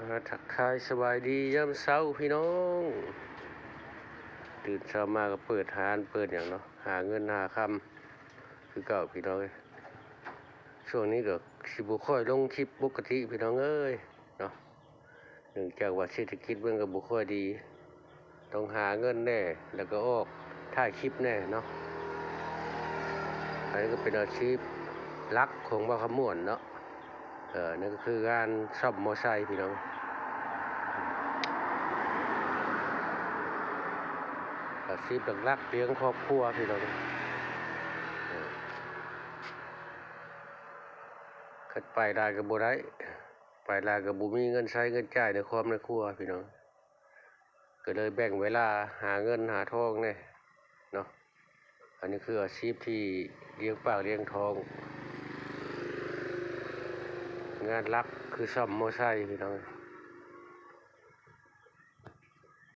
ອ່າ ທັກທາຍສະບາຍດີຍາມເຊົ້າພີ່ນ້ອງ. ຕື່ນເຊົ້າມາກໍເປີດຮ້ານເປີດຫຍັງເນາະ ຫາເງິນຫາຄຳຄືເກົ່າພີ່ນ້ອງເອີຍ. ຊ່ວງນີ້ກໍຊິບໍ່ຄ່ອຍລົງຄລິບປົກກະຕິພີ່ນ້ອງເອີຍເນາະ ເນື່ອງຈາກວ່າເສດຖະກິດມັນກໍບໍ່ຄ່ອຍດີ ຕ້ອງຫາເງິນແດ່ ແລ້ວກໍອອກຖ່າຍຄລິບແດ່ເນາະ. ອັນນີ້ກໍເປັນອາຊີບຫຼັກຂອງບ່າວຄຳມ່ວນເນາະ. ເອີ ນັ້ນກໍຄືງານສ້ອມມໍໄຊພີ່ນ້ອງ. ອາຊີບຫຼັກໆ ລ້ຽງຄອບຄົວພີ່ນ້ອງ. ເອີ ຄັນໄປຫຼາຍກໍບໍ່ໄດ້ ໄປຫຼາຍກໍບໍ່ມີເງິນໃຊ້ເງິນຈ່າຍໃນຄອບໃນຄົວພີ່ນ້ອງ. ກໍເລີຍແບ່ງເວລາຫາເງິນຫາທອງແດ່ເນາະ. ອັນນີ້ຄືອາຊີບທີ່ລ້ຽງປາກລ້ຽງທ້ອງ. ງານຫຼັກຄືສ້ອມມໍໄຊພີ່ນ້ອງ.